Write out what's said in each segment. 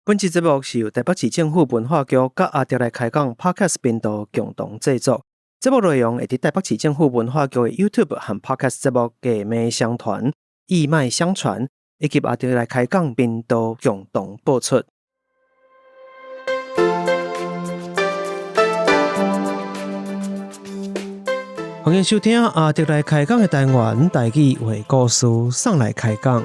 本集節目是由台北市政府文化局佮阿德來開講 Podcast 頻道共同製作。節目內容會佇台北市政府文化局的 YouTube 和 Podcast 節目藝脈相傳、藝脈相傳，以及阿德來開講頻道共同播出。歡迎收聽阿德來開講的單元，台語話故事送來開講。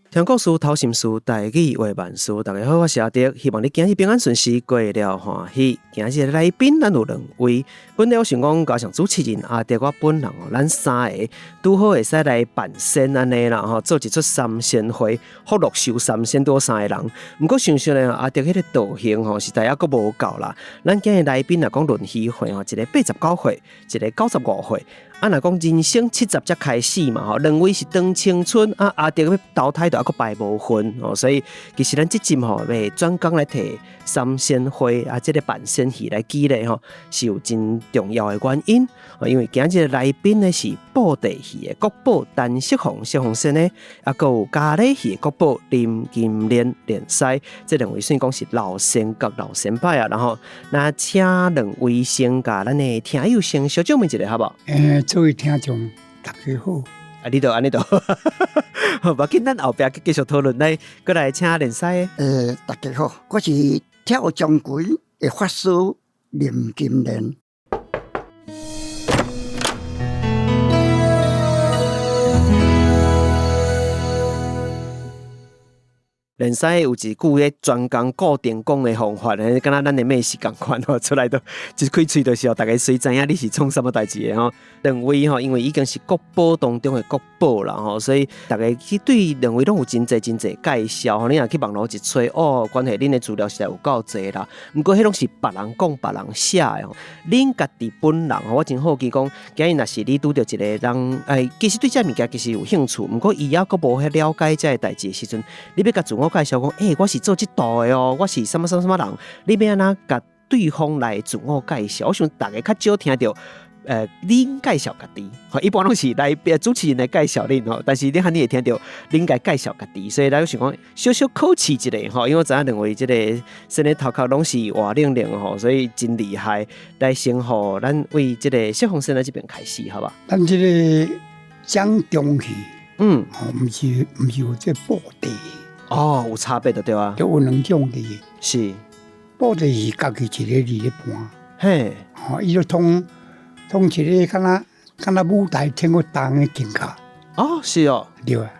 聽故事，偷心事，台語話萬事。大家好，我是阿德，希望你今日平安順遂，過了歡喜。今日的來賓，咱有兩位。本來我想講，加上主持人阿德，我本人哦，咱三个拄好會使來扮仙按呢啦吼，做一齣三仙會，福祿壽三仙拄好三个人。毋過想想咧，阿德彼個道行吼，實在猶閣無夠啦。咱今日來賓若講論虛歲吼，一个89歲，一个95歲。啊，若講人生70才開始嘛吼，兩位是當青春啊，阿德欲投胎都猶閣排無份哦，所以其實咱這集吼，欲專工來提三仙會啊，這个扮仙戲來舉例吼，是有真重要的原因。因為今日來賓呢是布袋戲的國寶陳錫煌錫煌先生，啊，閣有咖喱戲的國寶林金蓮蓮師，這兩位算講是老仙佮老先輩啊。然後，那請兩位先共咱的聽友先小證明一下，好無？諸位聽眾，大家好。啊，你就按呢就，好，無要緊，咱後壁繼續討論。來，閣來請連師。大家好，我是跳鍾馗的法師林金蓮。連師有一句咧專工固定講的方法，敢若咱的美食仝款吼，出來都一開喙就是，逐家隨知影你是創啥物代誌的吼。兩位吼，因為已經是國寶當中的國寶啦吼，所以逐家去對兩位攏有真濟真濟介紹吼。你若去網路一揣，哦，關係恁的資料實在有夠濟啦。毋過彼攏是別人講、別人寫的吼。恁家己本人吼，我真好奇講，今日若是你拄著一個人，欸，其實對這个物件其實有興趣，毋過伊猶閣無遐了解這个代誌的時陣，你欲共自我介紹講，欸，我是做這道的哦，我是啥物啥物啥物人，你欲按怎共對方來自我介紹？我想逐家較少聽著，恁介紹家己，吼，一般攏是來賓主持人來介紹恁吼，但是你罕你會聽著恁共介紹家己，所以咱想講小小考試一下吼，因為我知影兩位這個生的頭殼攏是活靈靈吼，所以真厲害。來先予咱為這个錫煌先生這邊開始，好無？咱這个蔣中戲，吼，毋是有這布袋。哦，有差別就對啊。就有兩種的。是。布袋戲家己一个佇咧搬。吼，伊就通通一个敢若敢若舞台穿個重的穿甲。哦，是哦。對啊。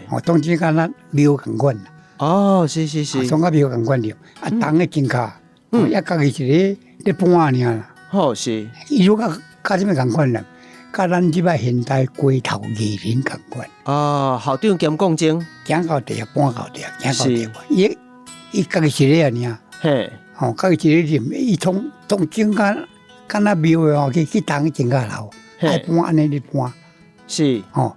吼，當這敢若廟仝款。哦，是是是。創甲廟仝款著，啊，重的穿甲，也家己一个咧搬爾啦。哦，是。伊如佮佮啥物仝款啦？佮咱這擺現代街頭藝人仝款。哦，校長兼講經。行到佇搬到佇，行到佇搬。伊伊家己一个爾。吼，家己一个入，伊創創整甲敢若廟的吼，去去重的穿甲流，愛搬按呢咧搬。吼，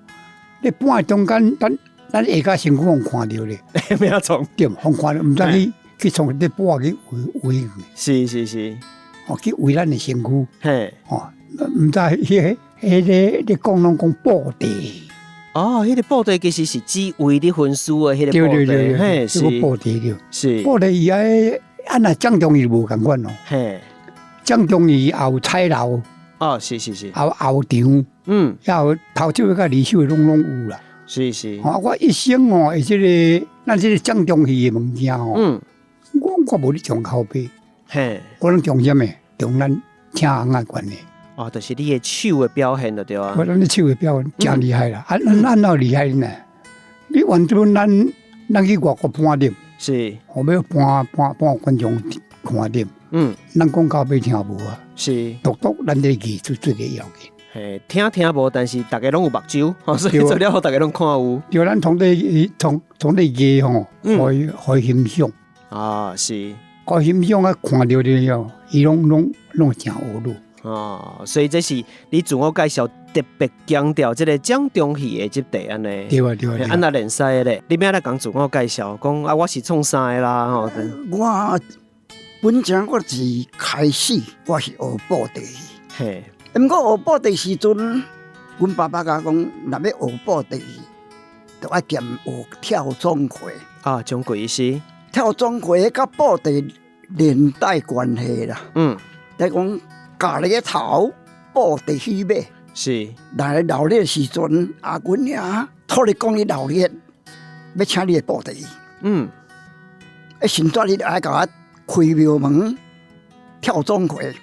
咧搬的中間，咱咱下跤身軀予看著咧。欲按怎創？對，予看著，毋知去去創咧搬去圍圍。是是是。吼，去圍咱的身軀。吼，毋知彼个彼个咧講攏講布袋。哦，彼个布袋其實是指圍咧分書的彼個布袋。對對對，是。這個布袋對。是。布袋伊愛按若蔣中戲無仝款哦。蔣中戲也有彩樓。哦，是是是。也有後場。也有頭手的佮二手的攏攏有啦。是是。吼，我一生吼，會這个咱這个蔣中戲的物件吼，我我無咧重口碑。我攏重啥物？重咱聽尪仔關係。哦，就是你的手的表現就對啊。我咱的手的表現誠厲害啦！啊，咱按怎厲害呢？你原本咱咱去外國搬點，是，予欲搬搬搬觀眾看點。咱講口碑聽無啊？是。獨獨咱這個藝術最個要緊。嘿，聽聽無，但是逐家攏有目睭，所以做了予逐家攏看有。對，咱從這從從這藝吼，予予欣賞。啊，是。予欣賞啊，看著了，伊攏攏攏誠學魯。哦，所以這是你自我介紹特別強調這个蔣中戲的這塊按呢。對啊對啊。按那連師咧，你欲按怎共自我介紹，講啊我是創啥的啦吼。我本正我是開始我是學布袋戲，毋過學布袋時陣，阮爸爸共我講，若欲學布袋戲，就愛兼學跳鍾馗。啊，鍾馗是，跳鍾馗佮布袋連帶關係啦。來講咖喱頭，布袋戲尾。來鬧熱時陣，阿阮遐土地公咧鬧熱，欲請你來布袋戲。欸，先跩你著愛共我開廟門，跳鍾馗。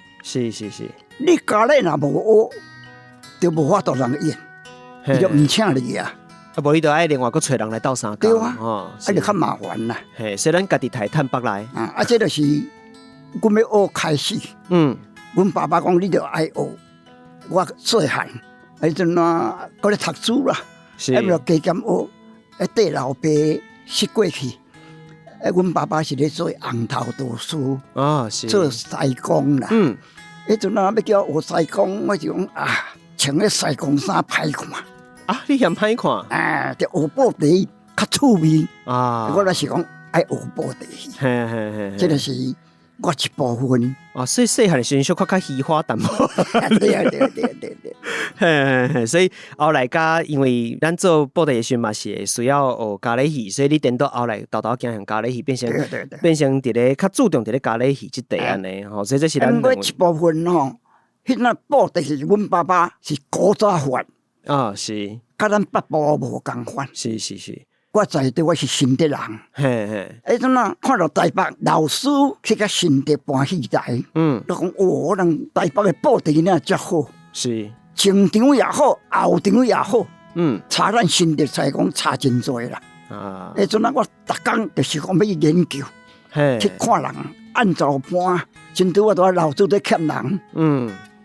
你咖喱若無學，就無法度通演，伊就毋請你啊。啊，無你著愛另外閣揣人來鬥相共。對啊，吼，啊就較麻煩啦。嘿，所以咱家己刣趁腹內。啊，啊，這就是阮欲學開始。阮爸爸講你著愛學，我細漢，彼陣啊，閣咧讀書啦，啊，就加減學，啊，綴老爸識過去。啊，阮爸爸是咧做紅頭道士，做師公啦。彼陣啊，欲叫我學師公，我就講啊，穿彼師公衫歹看。啊，你嫌歹看？啊，就學布袋較趣味。我若是講愛學布袋戲。這個是我一部分。哦，所以細漢的時陣小可較虛華淡薄。對啊，對對對對。嘿嘿嘿，所以後來佮因為咱做布袋的時陣嘛是會需要學咖喱戲，所以你顛倒後來沓沓走向咖喱戲，變成變成佇咧較注重佇咧咖喱戲這塊按呢吼，所以這是咱。我一部分吼，彼那布袋戲，阮爸爸是古早法。啊，是。佮咱北部無仝款。我在地我是新竹人。彼陣啊，看著台北老師去共新竹搬戲台，就講哦，人台北的布袋哪遮好。前場也好，後場也好。差咱新竹來講差真濟啦。彼陣啊，我逐工就是講欲去研究，去看人按怎搬，真拄我拄仔老師咧欠人。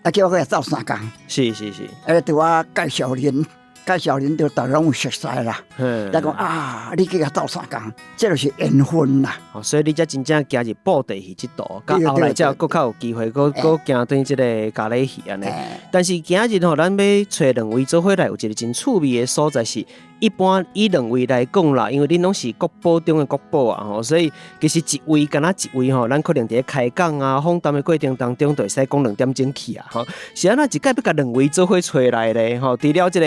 啊，叫我去鬥相共。啊，對我介紹人。介紹人就逐家攏有熟似啦。來講啊，你去共鬥相共，這就是緣分啦。哦，所以你才真正行入布袋戲這途，到後來才閣較有機會，閣閣行轉這个咖喱戲按呢。但是今日吼，咱欲揣兩位做伙來，有一个真趣味的所在是，一般以兩位來講啦，因為恁攏是國寶中的國寶啊吼，所以其實一位敢若一位吼，咱可能佇咧開講啊、訪談的過程當中，就會使講兩點鐘去啊吼。是按怎一擺欲共兩位做伙揣來咧吼？除了這个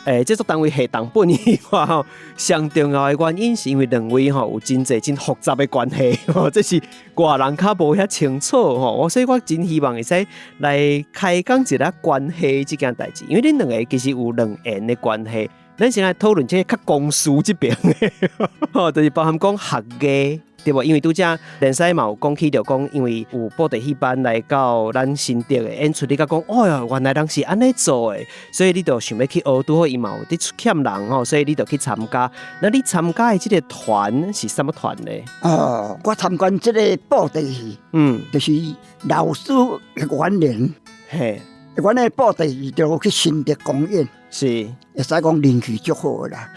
製作單位下重本以外吼，上重要的原因是因為兩位吼有真濟真複雜的關係吼，這是外人較無遐清楚吼。所以我真希望會使來開講一下關係這件代誌，因為恁兩個其實有兩緣的關係。咱先來討論這個較公司這邊的，吼，就是包含講學藝，對無？因為拄才連師嘛有講起，著講因為有布袋戲班來到咱新竹的演出，你佮講，哦喲，原來人是按呢做的，所以你就想欲去學，拄好伊嘛有佇欠人吼，所以你就去參加。那你參加的這個團是啥物團呢？哦，我參觀這个布袋戲，就是老師葉元年，阮的布袋戲就去新竹公演。會使講人氣足好的啦。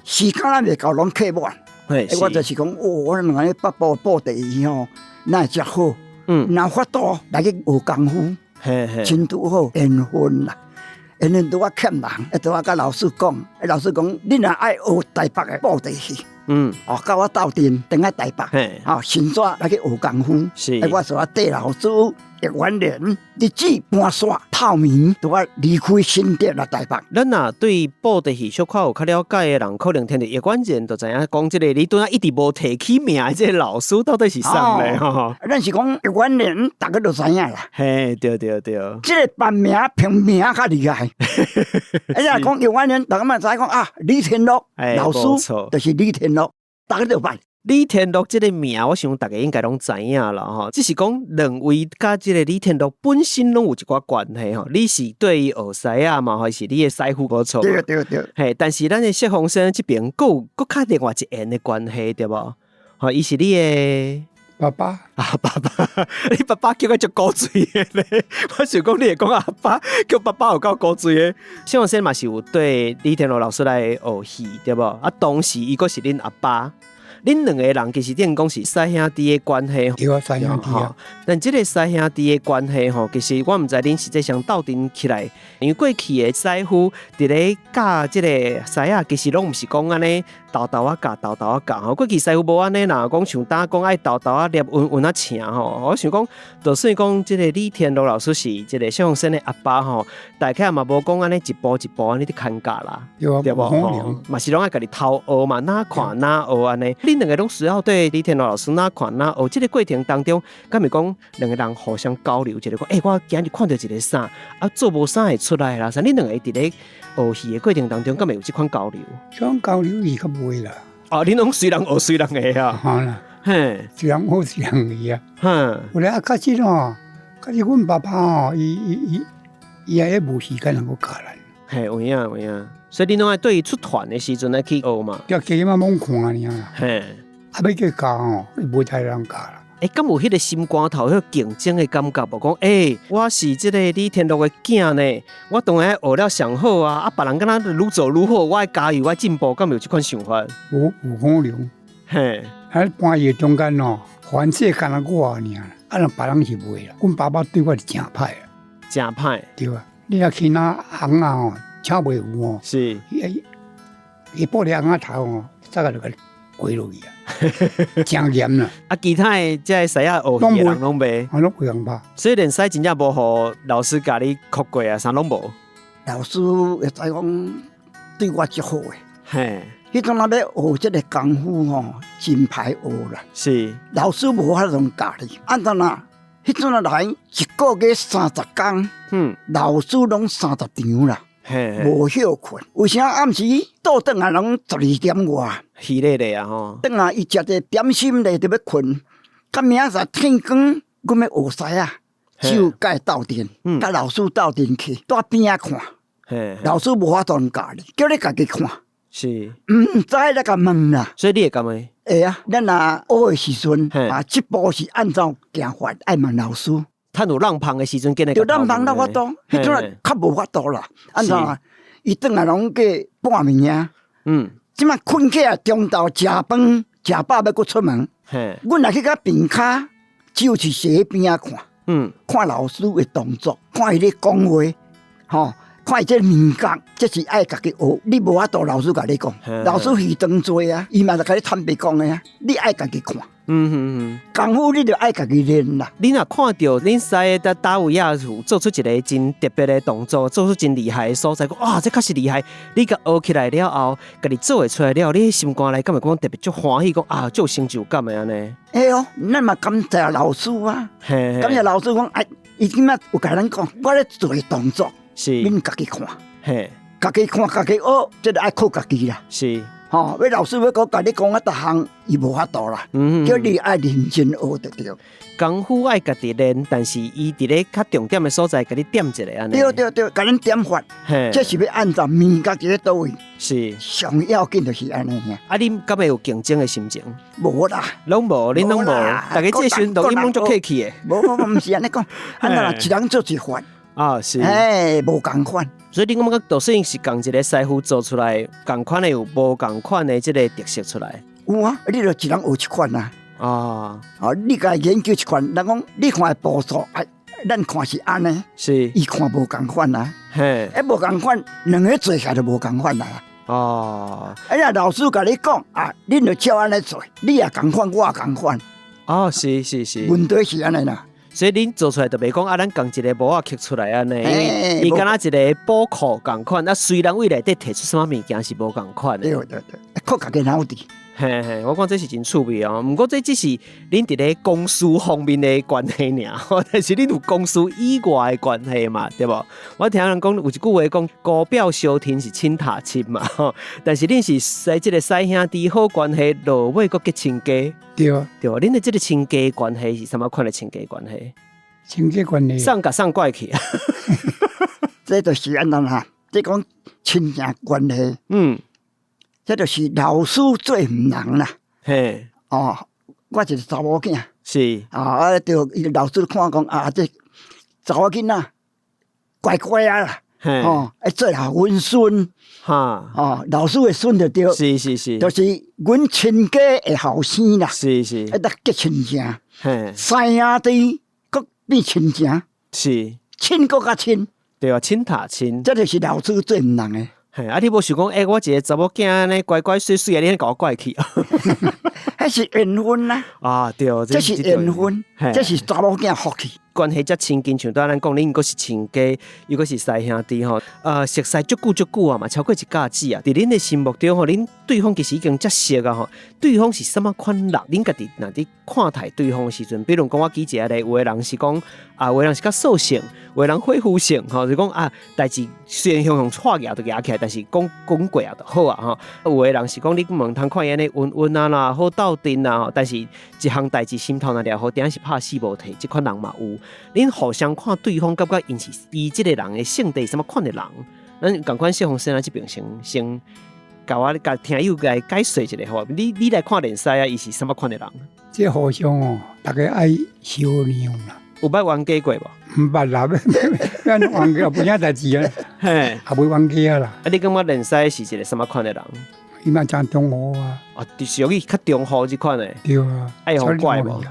時間咱袂夠，攏客滿。我就是講，哦，我兩个北部布袋戲吼，哪會遮好？若有法度來去學功夫，真拄好緣分啦。緣分拄仔欠人，拄仔佮老師講，老師講，你若愛學台北的布袋戲，哦，佮我鬥陣，轉來台北，哦，先煞來去學功夫。我煞綴老師葉元年，日子搬煞透暝，拄仔離開新竹來台北。咱若對布袋戲小可有較了解的人，可能聽著葉元年就知影講這个，你拄仔一直無提起名的這个老師到底是啥咧？吼。咱是講葉元年，逐家都知影啦。嘿，對對對。這个別名平名較厲害。哎呀，講葉元年，逐家嘛知講啊，李天祿老師就是李天祿，逐家都捌。李天祿這个名，我想逐家應該攏知影啦吼。只是講兩位佮這个李天祿本身攏有一寡關係吼。你是對伊學師仔嘛，還是你的師傅無錯？對對對。嘿，但是咱的謝鴻生這邊閣有閣較另外一緣的關係，對無？吼，伊是你的爸爸。啊，爸爸，你爸爸叫甲足古錐的咧。我想講你會講阿爸，叫爸爸有夠古錐的。謝鴻生嘛是有對李天祿老師來學戲，對無？啊，當時伊閣是恁阿爸。恁兩個人其實等於講是師兄弟的關係，對啊，師兄弟啊。但這個師兄弟的關係吼，其實我毋知恁實際上鬥陣起來，因為過去的師傅佇咧教這个師仔，其實攏毋是講按呢，沓沓仔教，沓沓仔教吼。過去師傅無按呢啦，講像呾講愛沓沓仔捏穩穩仔請吼。我想講，就算講這個李天祿老師是這個謝鴻生的阿爸吼，大概嘛無講按呢一步一步按呢佇牽教啦，對無？吼，嘛是攏愛家己偷學嘛，哪看哪學按呢。恁兩個攏需要對李天祿老師哪看哪學，這個過程當中，敢會講兩個人互相交流一下，講欸，我今日看著一個啥，啊做無啥會出來啦。啥？恁兩個佇咧學戲的過程當中，敢會有這款交流？這種交流是較袂啦。哦，恁攏隨人學隨人的啊？好啦，嘿，隨人學隨人的啊。哼，有咧啊，確實吼，確實阮爸爸吼，伊伊伊伊也無時間能夠教咱。嘿，有影有影。所以恁攏愛對伊出團的時陣來去學嘛。對，起碼罔看爾啦。嘿，啊，欲叫教吼，伊無太人教啦。欸，敢有彼個心肝頭彼個競爭的感覺無？講，欸，我是這個李天祿的囝呢，我當然愛學了上好啊！啊，別人敢若愈做愈好，我愛加油，我愛進步，敢有這款想法？無，無可能。嘿，啊，半夜中間哦，凡事干焦我爾啦，啊，若別人是袂啦。阮爸爸對我是誠歹啊，誠歹。對啊，你若去哪尪仔吼，請袂赴哦，伊伊布咧尪仔頭吼，大概就共跪落去啊，誠嚴啦。啊，其他的這个師仔學戲的人攏袂，我攏袂共拍。所以練師真正無予老師共你哭過啊，啥攏無。老師會使講對我足好的。嘿，彼陣仔欲學這个功夫吼，真歹學啦。老師無法度教你，按怎啊？彼陣仔來一個月30工，老師攏30場啦。無歇睏，為啥暗時倒轉來攏12點外？稀咧咧啊吼！轉來伊食者點心咧，就欲睏。到明仔載天光，阮欲學師仔，手共伊鬥陣，佮老師鬥陣去，蹛邊仔看。老師無法度教你，叫你家己看。毋知來共問啦。所以你會共問？會啊，咱若學的時陣，啊，這步是按怎行法，愛問老師。趁有挵芳的時陣，緊著挵芳才有法度，彼陣仔較無法度啦。按怎啊？伊轉來攏過半暝啊。這擺睏起來，中晝食飯食飽欲閣出門。阮若去到病跤，手是踅佇邊仔看。看老師的動作，看伊咧講話，吼，看伊這个面頰，這是愛家己學。你無法度，老師共你講，老師戲當濟啊，伊嘛是共你坦白講的啊，你愛家己看。功夫你就愛家己練啦。你若看著恁師佇佗位仔有做出一個真特別的動作，做出真厲害的所在，講哇，這確實厲害。你共學起來了後，家己做會出來了，你心肝內敢會講特別足歡喜，講啊，足有成就感的按呢？會哦，咱嘛感謝老師啊，感謝老師講，哎，伊這擺有共咱講，我咧做的動作，恁家己看，家己看，家己學，這個愛靠家己啦。吼，欲老師欲閣共你講啊，逐項伊無法度啦，叫你愛認真學就對。功夫愛家己練，但是伊佇咧較重點的所在，共你點一下按呢。對對對，共恁點法，這是欲按怎面頰佇咧佗位。上要緊就是按呢爾。啊，恁敢會有競爭的心情？無啦。攏無，恁攏無。大家這時陣錄音攏足客氣的。無無無，毋是按呢講，按怎啦？一人做一法。啊，是。哎，無仝款。所以你感覺就算是仝一个師傅做出來，仝款的有無仝款的這个特色出來？有啊，你就一人學一款啊。哦，你共伊研究一款，人講你看的步數，啊，咱看是按呢。伊看無仝款啊。欸，無仝款，兩个做起來就無仝款啊。哎呀，老師共你講啊，恁就照按呢做，你也仝款，我也仝款。哦，是是是。問題是按呢啦。所以恁做出來就袂講啊，咱仝一个模仔刻出來按呢，因為伊敢若一个寶庫仝款，啊，雖然對內底提出啥物物件是無仝款的。對對對，靠家己腦子。嘿嘿，我看這是真趣味哦。毋過這只是恁佇咧公司方面的關係爾，但是恁有公司以外的關係嘛，對無？我聽人講有一句話講，姑表相親是親塔親嘛，但是恁是師這个師兄弟好關係，落尾閣結親家。對啊。對，恁的這个親家關係是啥物款的親家關係？親家關係。送共送過去啊？這就是按怎哈？這講親情關係。這就是老師做毋人啦。哦，我一個查某囝。啊，對，伊老師看講啊，這查某囡仔乖乖啊啦。哦，愛做予阮孫。哦，老師的孫就對。就是阮親家的後生啦。會當結親情。師兄弟閣變親情。親閣較親。對啊，親塔親。這就是老師做毋人的。嘿，啊，你無想講，欸，我一個查某囝按呢乖乖媠媠啊，你按呢共我怪去啊？彼是緣分啦。啊，對，這是緣分，這是查某囝福氣。關係遮親近，像拄仔咱講，恁閣是親家，又閣是師兄弟吼，熟似足久足久啊嘛，超過一甲子啊。佇恁的心目中吼，恁對方其實已經遮熟啊吼。對方是啥物款人？恁家己若佇看待對方的時陣，比如講我舉一個例，有的人是講啊，有的人是較獸性，有的人火夫性吼，就講啊，代誌雖然雄雄掣舉就舉起來，但是講講過啊就好啊吼。有的人是講你毋通看伊按呢溫溫啊啦，好鬥陣啊，但是一項代誌心頭若掠予，定是拍死無提，這款人嘛有。恁互相看對方，感覺𪜶是伊這個人的性格是啥物款的人？咱仝款謝鴻先生這邊先先共我共聽友來解說一下好無？你來看連西啊，伊是啥物款的人？這互相哦，逐家愛相讓啦。有捌冤家過無？毋捌啦，欲冤家無啥代誌啊。嘿，也袂冤家啊啦。啊，你感覺連西是一個啥物款的人？伊嘛誠中和啊。啊，就是屬於較中和這款的。對啊。愛予怪無？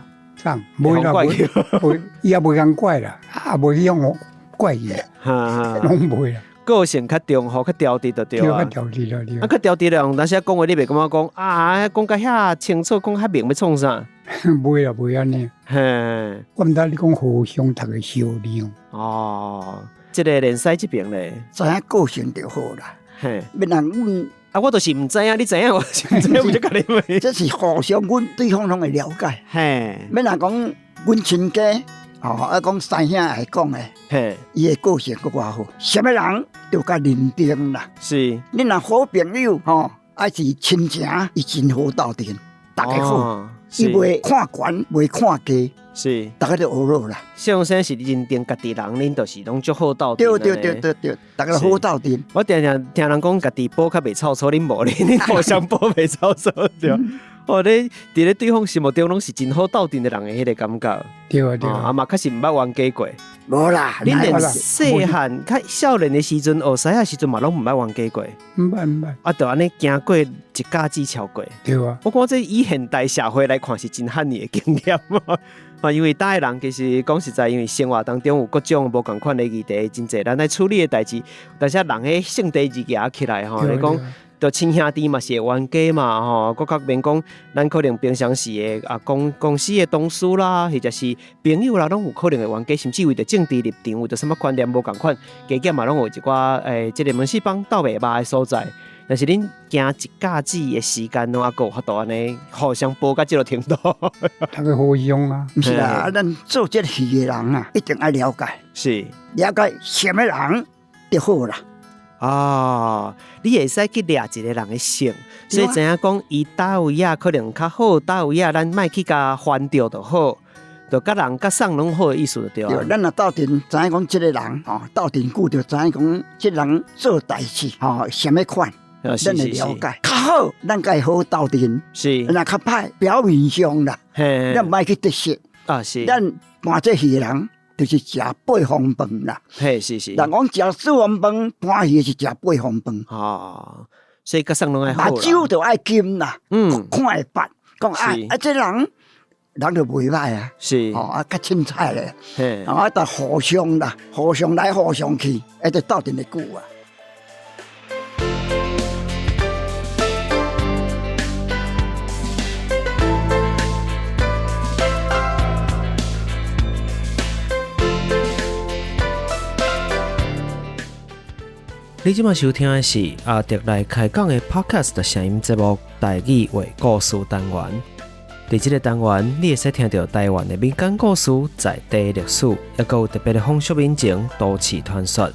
袂啦，袂，伊也袂共怪啦，也袂去予怪伊，攏袂啦。個性較中和，較調直就對啊。較調直對。啊，較調直了，但是講話你袂感覺講啊，講甲遐清楚，講較明欲創啥？袂啦，袂按呢。嘿，我毋知你講互相逐家相讓。哦，這个連西這邊咧，知影個性就好啦。嘿，欲人阮。啊，我就是毋知影，你知影我是毋知影，我就共你問。這是互相，阮對方攏會了解。嘿，欲若講阮親家，吼，啊講師兄來講的，嘿，伊的個性閣偌好，啥物人都較認定啦。是，你若好朋友，吼，還是親情，伊真好鬥陣，逐家好，伊袂看懸，袂看低，是，逐家就學落啦。謝鴻先是認定家己人，恁就是攏足好鬥陣。對對對對對，逐家好鬥陣。我定定聽人講家己補較袂臭臭，恁無咧，恁互相補袂臭臭對。哦，你佇咧對方心目中攏是真好鬥陣的人的彼個感覺。對啊對啊。啊嘛，確實毋捌冤家過。無啦，恁連細漢較少年的時陣，學師仔時陣嘛，攏毋捌冤家過。毋捌毋捌。啊，就按呢行過一甲子超過。對啊。我感覺這以現代社會來看是真罕見的經驗啊，因為逐个人其實講實在，因為生活當中有各種無仝款的議題，真濟咱來處理的代誌，但是人彼性格字夾起來吼，你講。就親兄弟嘛是會冤家嘛吼，閣較免講，咱可能平常時的啊公司的同事啦，或者是朋友啦，攏有可能會冤家，甚至為著政治立場，為著啥物觀念無仝款，加減嘛攏有一寡這个門市幫鬥袂肉的所在。但是恁行一甲子的時間，攏猶閣有法度按呢互相補到這个程度。逐家互相啊，毋是啦，咱做這个戲的人啊，一定愛了解，是了解啥物人就好啦。哦，你會使去掠一個人的性，所以知影講伊佗位仔可能較好，佗位仔咱莫去共煩著就好，就佮人佮送攏好的意思就對啊。對，咱若鬥陣知影講這个人吼，鬥陣久就知影講這个人做代誌吼，啥物款，咱會了解。較好，咱共伊好鬥陣。是，若較歹，表面上啦，咱莫去得失。啊是，咱搬這戲的人。就是食八方飯啦，嘿，是是。人講食四方飯，搬戲是食八方飯。哦，所以佮送攏愛好。目睭就愛金啦，看會捌，講啊啊，這人人就袂歹啊。是。哦啊，較凊彩咧。嘿。啊，但互相啦，互相來，互相去，一直鬥陣會久啊。你這馬收聽的是阿德來開講的 Podcast 聲音節目《台語話故事單元》。佇這个單元，你會使聽著台灣的民間故事、在地歷史，抑閣有特別的風俗民情、都市傳說。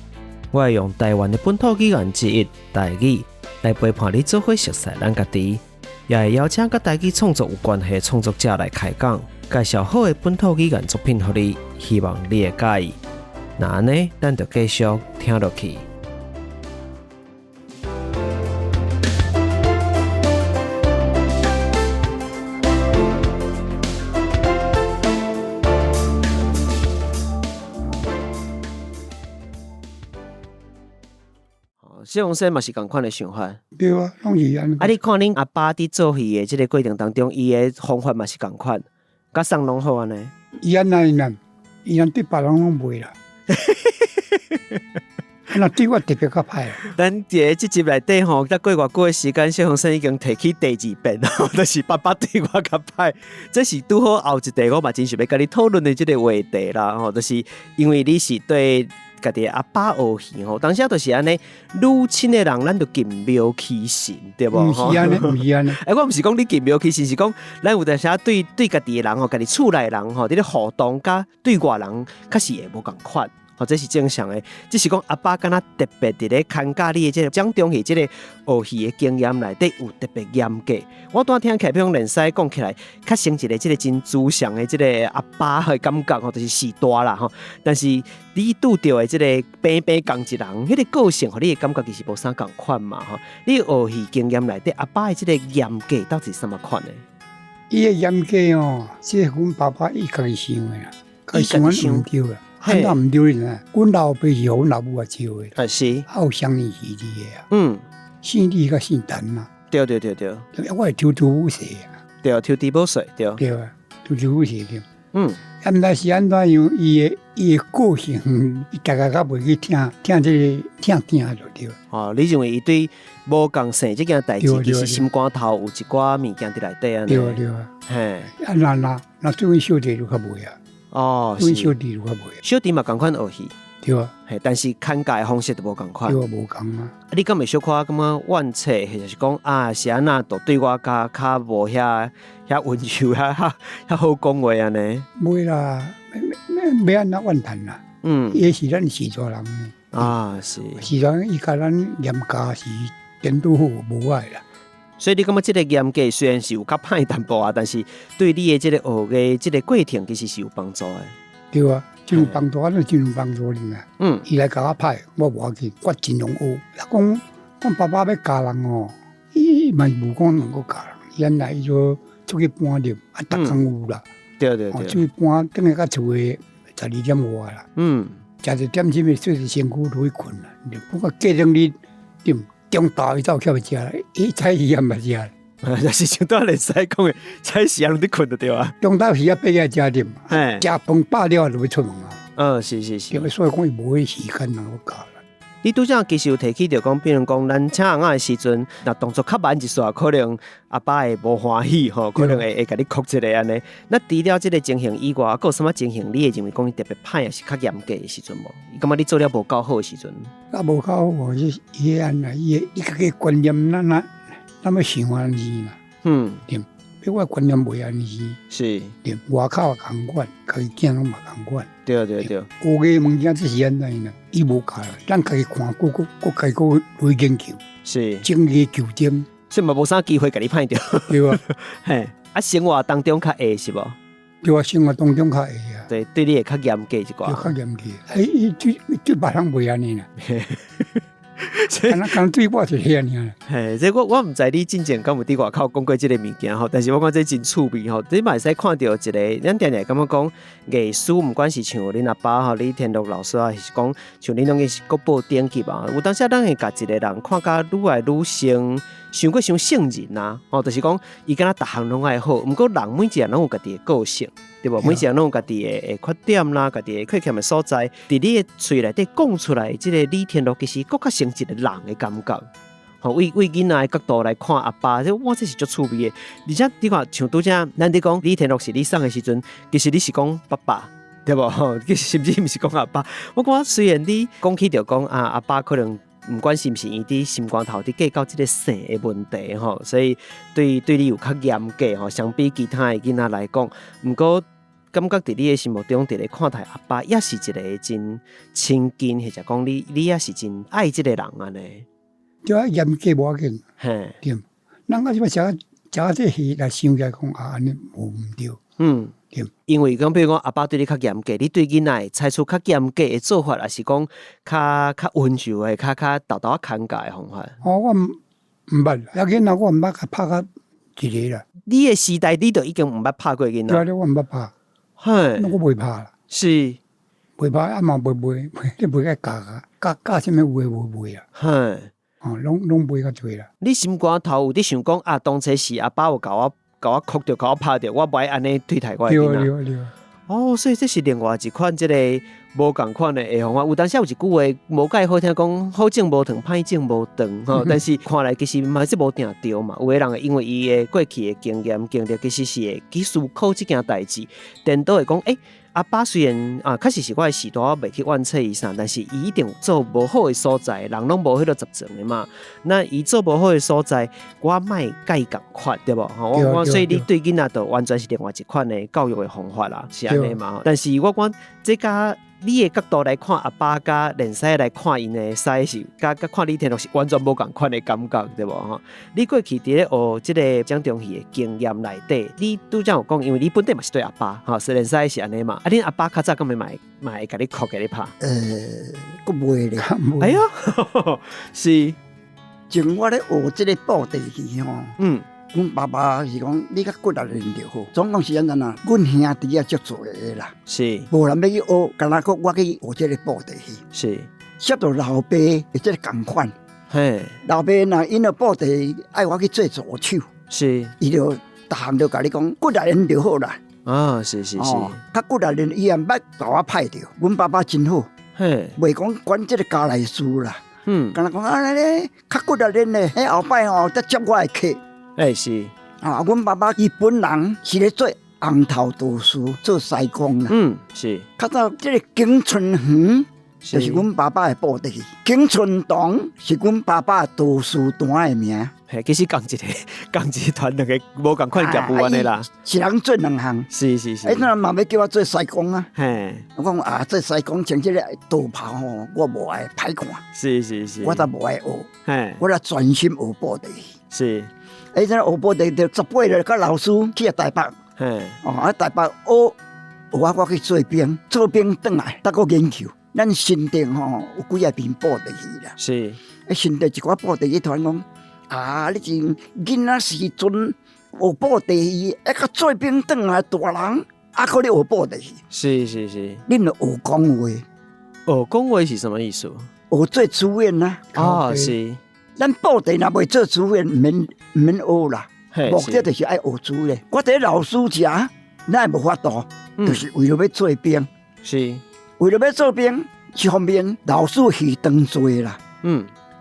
我會用台灣的本土語言之一台語來陪伴你做伙熟似咱家己，也會邀請佮台語創作有關係的創作者來開講，介紹好的本土語言作品予你，希望你會佮意。那按呢，咱就繼續聽落去。謝鴻生嘛是仝款的想法。對啊，攏是按呢。啊，你看恁阿爸佇做戲的這个過程當中，伊的方法嘛是仝款，佮送攏好按呢。伊按呢，伊按對別人攏袂啦。那對我特別較歹。咱佇這集內底吼，才過偌久的時間，謝鴻生已經提起第二遍，就是爸爸對我較歹。這是拄好後一題，我嘛真想欲佮你討論的這个話題啦吼，就是因為你是對家己的阿爸學戲吼，當時就是按呢，愈親的人，咱就近廟欺神，對無？毋是按呢，毋是按呢。欸，我毋是講你近廟欺神，是講咱有當時對對家己的人吼，家己厝內人吼，佇咧互動，佮對外人確實會無仝款。吼，這是正常的，只是講阿爸敢若特別佇咧牽教你的這个掌中戲這个學戲的經驗內底有特別嚴格。我拄仔聽起來，比如講連師講起來，較像一个這个真慈祥的這个阿爸的感覺吼，就是序大啦吼。但是你拄著的這个平平仝一人，彼个個性，予你的感覺其實無啥仝款嘛吼。你學戲經驗內底，阿爸的這个嚴格到底是啥物款的？伊的嚴格哦，這是阮爸爸伊家己想的啦，家己想阮毋對啦。按怎毋對你知影？阮老爸是予阮老母來照的。啊是。啊有相年時的啊。姓李佮姓陳嘛。對對對對。我會抽豬母稅啊。對，抽豬母稅，對。對啊，抽豬母稅對。啊，毋知是按怎樣，伊的個性，伊大概較袂去聽聽這个聽聽就對。哦，你認為伊對無仝姓這件代誌，其實心肝頭有一寡物件佇內底按呢？對對啊。嘿。啊，那那那對阮小弟就較袂啊。哦，阮小弟就較袂。小弟嘛仝款學戲。對啊。嘿，但是牽教的方式就無仝款。對啊，無仝啊。啊，你敢會小可感覺怨嗟，或者是講啊，是按怎，就對我較較無遐遐溫柔，遐遐遐好講話按呢？袂啦，欲按怎怨嘆啦。伊是咱序大人呢。啊，是。序大人伊共咱嚴教是顛倒好無愛啦。所以你感覺這个嚴格雖然是有較歹淡薄啊，但是對你的這个學藝這个過程其實是有幫助的。對啊，真有幫助，我真有幫助你啊。伊來共我歹，我無要緊，我盡量學。若講講爸爸欲教人哦，伊嘛無講能夠教人，伊按來伊就出去搬入，啊，逐工有啦。對對對。出去搬，轉來到厝的12點外啦。食一點鐘的，洗一身軀就去睏啦。不過過兩日，對。中晝伊走起來食，伊早起也毋捌食。就是像拄仔連師講的，早時啊攏佇睏就對啊。中晝時啊爬起來食點，食飯飽了就欲出門啊。是是是。所以講伊無彼時間通教啦。你拄才其實有提起著講，比如講咱請尪仔的時陣，若動作較慢一撮，可能阿爸會無歡喜吼，可能會會共你哭一下按呢。那除了這个情形以外，閣有啥物情形？你會認為講伊特別歹，抑是較嚴格的時陣無？伊感覺你做了無夠好的時陣？啊，無夠好，是伊按呢，伊伊家己觀念，咱咱咱欲想按呢啦。對，比我觀念袂按呢。是。對，外口也仝款，家己囝攏嘛仝款。對對對。學藝物件這是按怎啦？伊無教，咱家己看，閣閣閣家己閣來研究。是。精益求精。所以嘛無啥機會共你歹著。對啊。嘿，啊，生活當中較會是無？對啊，生活當中較會啊。對，對你會較嚴格一寡。較嚴格，欸，伊對對別人袂按呢啦。敢若敢對我就是按呢爾。嘿，這我我毋知你進前敢有佇外口講過這个物件吼，但是我感覺這真趣味吼。你嘛會使看著一个，咱定定感覺講藝師，毋管是像恁阿爸吼，李天祿老師啊，還是講像恁攏是國寶頂級啊。有當時咱會共一个人看甲愈來愈像，傷過傷聖人啊，吼，就是講伊敢若逐項攏愛好。毋過人每一個人攏有家己的個性，對無？每一個人攏有家己的缺點啦，家己的缺陷的所在。佇你的喙內底講出來，這个李天祿其實閣較像一個人的感覺。吼，為為囡仔的角度來看阿爸，這哇，這是足趣味的。而且你看，像拄才咱佇講李天祿是你送的時陣，其實你是講爸爸，對無？其實甚至毋是講阿爸。我感覺雖然你講起著講啊，阿爸可能毋管是毋是伊佇心肝頭佇計較這个姓的問題吼，所以對對你有較嚴格吼，相比其他的囡仔來講，毋過感覺佇你的心目中，佇咧看待阿爸，也是一個真親近，或者講你你也是真愛這個人按呢。對啊，嚴格無要緊。嘿。對，人家這擺食食這戲來想起來講啊，按呢無毋對。對。因為講，比如講阿爸對你較嚴格，你對囡仔會採取較嚴格的做法，抑是講較較溫柔的、較較沓沓仔牽教的方法？哦，我毋捌，啊囡仔我毋捌共拍甲一个啦。你的時代，你就已經毋捌拍過囡仔？對啊，我毋捌拍。嘿。我袂拍啦。是。袂拍啊嘛袂袂，你袂愛教教教啥物有的無袂啊。嘿。哦，攏攏袂較濟啦。你心肝頭有佇想講啊，當初是阿爸有共我共我哭著，共我拍著，我無愛按呢對待我的囡仔。對對對。哦，所以這是另外一款這個無仝款的下方法。有當時有一句話無蓋好聽，講好種無長，歹種無長吼。但是看來其實嘛是無定著嘛。有的人會因為伊的過去的經驗經歷，其實是會去思考這件代誌，顛倒會講，阿爸雖然啊，確實是我的序大，我袂去怨嗟伊啥，但是伊一定有做無好的所在，人攏無彼個十全的嘛。那伊做無好的所在，我莫共伊仝款，對無？吼，我所以你對囡仔就完全是另外一款的教育的方法啦，是按呢嘛。但是我講這佮你的角度來看阿爸佮連師來看𪜶的師是，佮看李天祿是完全無仝款的感覺，對無？吼，你過去佇咧學這個蔣中戲的經驗內底，你拄才有講，因為你本底嘛是對阿爸，吼，是連師是按呢嘛。啊，恁阿爸較早敢會嘛會嘛會共你哭共你拍？閣袂咧。哎喲，是。從我咧學這個布袋戲吼，阮爸爸是講你較骨力練就好。總共是按怎啊？阮兄弟啊足濟个啦，無人欲去學，敢若閣我去學這個布袋戲。接著老爸的這個仝款。老爸若𪜶的布袋愛我去做助手。伊就逐項都共你講骨力練就好啦。啊，是是是。較骨力練，伊也毋捌共我歹著。阮爸爸真好。袂講管這個家內事啦。敢若講啊，你較骨力練咧，彼後擺吼，才接我的客。欸，是。啊，阮爸爸伊本人是咧做紅頭道士，做師公啦。較早這個景春園就是阮爸爸的布袋戲，景春堂是阮爸爸道士團的名。嘿，其實仝一個，仝一團兩個無仝款業務按呢啦。一人做兩項。是是是。欸，那嘛欲叫我做師公啊？我講啊，做師公穿這個道袍吼，我無愛，歹看。是是是。我才無愛學。我來專心學布袋戲。欸，這學布袋就18歲，佮老師去台北。哦，啊，台北學，學啊，我去做兵，做兵轉來，閣閣研究。咱新竹吼有幾仔邊布袋戲啦。欸，新竹一寡布袋戲團講，啊，你真囡仔時陣學布袋戲，啊，佮做兵轉來大人，啊，閣咧學布袋戲。是是是。恁著學講話。學講話是啥物意思？學做主演啊。哦，是。咱布袋若袂做主演，毋免學啦。目的就是愛學主演。我佇老師遮，咱也無法度，就是為了欲做兵。為了欲做兵，一方面老師戲當濟啦。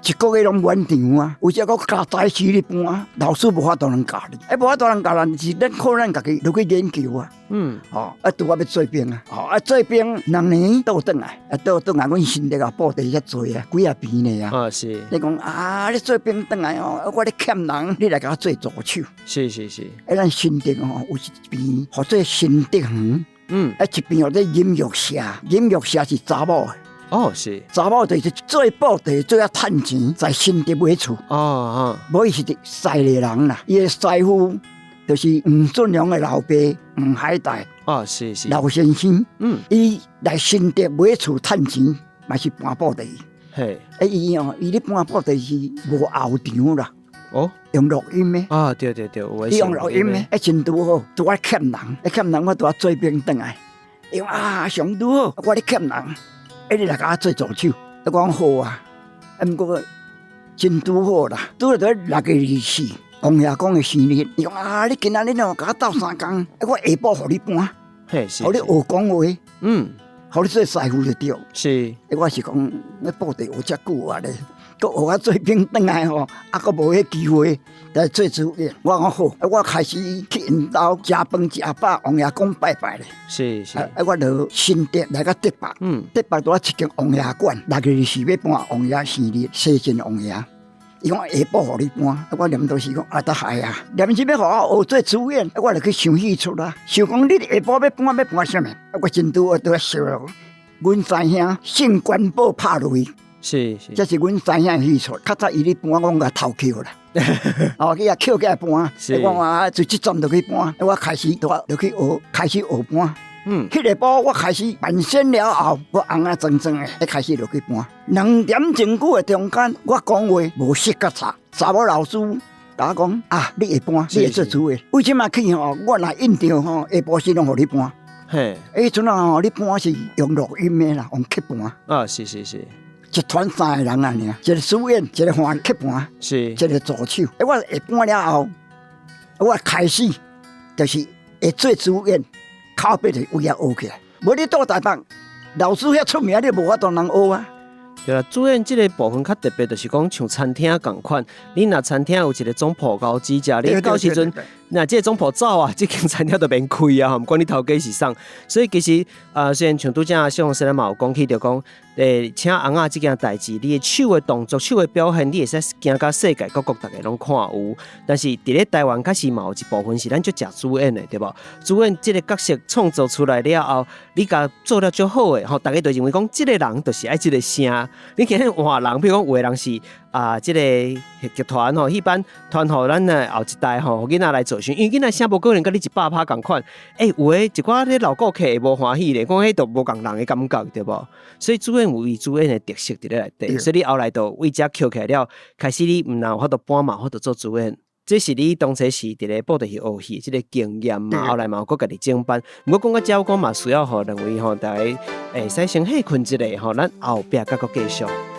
一個月攏滿場啊，有時閣加台詞咧搬，老師無法度通教你。欸，無法度通教咱，是咱靠咱家己落去研究啊。哦，啊，拄仔欲做兵啊，哦，啊，做兵2年倒轉來，啊，倒轉來，阮新竹啊布袋遐濟啊，幾仔邊呢啊。啊，是。你講啊，你做兵轉來哦，我咧欠人，你來共我做助手。是是是。啊，咱新竹吼有一邊號做新竹園。啊，一邊號做音樂社，音樂社是查某的。哦，是。查某就是做布袋做啊趁錢，在新竹買厝。哦哦。無伊是佇師的人啦，伊的師傅就是黃俊良的老爸黃海岱。哦，是是。老先生。伊來新竹買厝趁錢，嘛是搬布袋。欸，伊哦，伊咧搬布袋是無後場啦。哦。用錄音的。啊，對對對，有伊用錄音的，欸，真拄好，拄仔欠人，欸，欠人我拄仔做兵轉來。伊講啊，上拄好，我咧欠人。欸，你來共我做助手，我講好啊，啊，毋過真拄好啦，拄著6月24，王爺公的生日，伊講啊，你今仔日哦，共我鬥相共，我下晡予你搬，予你學講話，予你做師傅就對。欸，我是講，我布袋學遮久啊咧，閣學啊做兵轉來吼，啊，閣無彼機會來做主演。我講好，啊，我開始去𪜶兜食飯食飽，王爺公拜拜咧。啊，我就新竹來到竹北，竹北拄仔一間王爺館，6月24欲搬王爺生日，西進王爺。伊講下晡予你搬，啊，我念都是講啊，得害啊，念是欲予我學做主演，啊，我就去想戲出啊，想講你下晡欲搬欲搬啥物？啊，我真拄好拄仔燒了，阮師兄姓關寶拍雷。這是阮師兄的戲出，較早伊咧搬，我攏共偷抾啦。哦，去遐抾起來搬，我講啊，就這陣就去搬，我開始就去學，開始學搬。彼下晡我開始辦身了後，我尪仔裝裝的，開始落去搬。2點鐘久的中間，我講話無識覺察，查某老師共我講啊，你會搬，你會做主的。為這馬去吼，我若印象吼，下晡時攏予你搬。彼陣啊吼，你搬是用錄音的啦，用刻盤。啊，是是是。一團3個人啊，爾，一個主演，一個換刻盤，一個助手。欸，我會搬了後，我開始就是會做主演，口筆就位遐學起來。無你到台北，老師遐出名，你無法度通學啊。對啦，主演這个部分較特別，就是講像餐廳仝款，你若餐廳有一個總鋪高指食，你到時陣，若這个總鋪走啊，這間餐廳就免開啊，毋管你頭家是啥。所以其實，雖然像拄才小紅師嘛有講起，就講，請尪仔這件代誌，你的手的動作、手的表現，你會使行甲世界各國，逐家攏看有。但是佇咧台灣，確實嘛有一部分是咱足食主演的，對無？主演這个角色創造出來了後，你共做了足好的，吼，逐家就認為講，這个人就是愛這个聲。你今日換人，比如講有的人是啊，這个劇團吼，戲班團予咱的後一代吼，囡仔來做先，因為囡仔聲無可能佮你100%仝款。有的一寡咧老顧客會無歡喜咧，講彼都無仝人的感覺，對無？所以主演有伊主演的特色佇咧內底，所以你後來就為遮抾起來了，開始你毋但有法度搬嘛，有法度做主演。這是你當初是佇咧布袋戲學戲這个經驗嘛，後來嘛有閣家己整班。毋過講到這，我講嘛需要予兩位吼，逐家會使先歇睏一下吼，咱後壁閣閣繼續。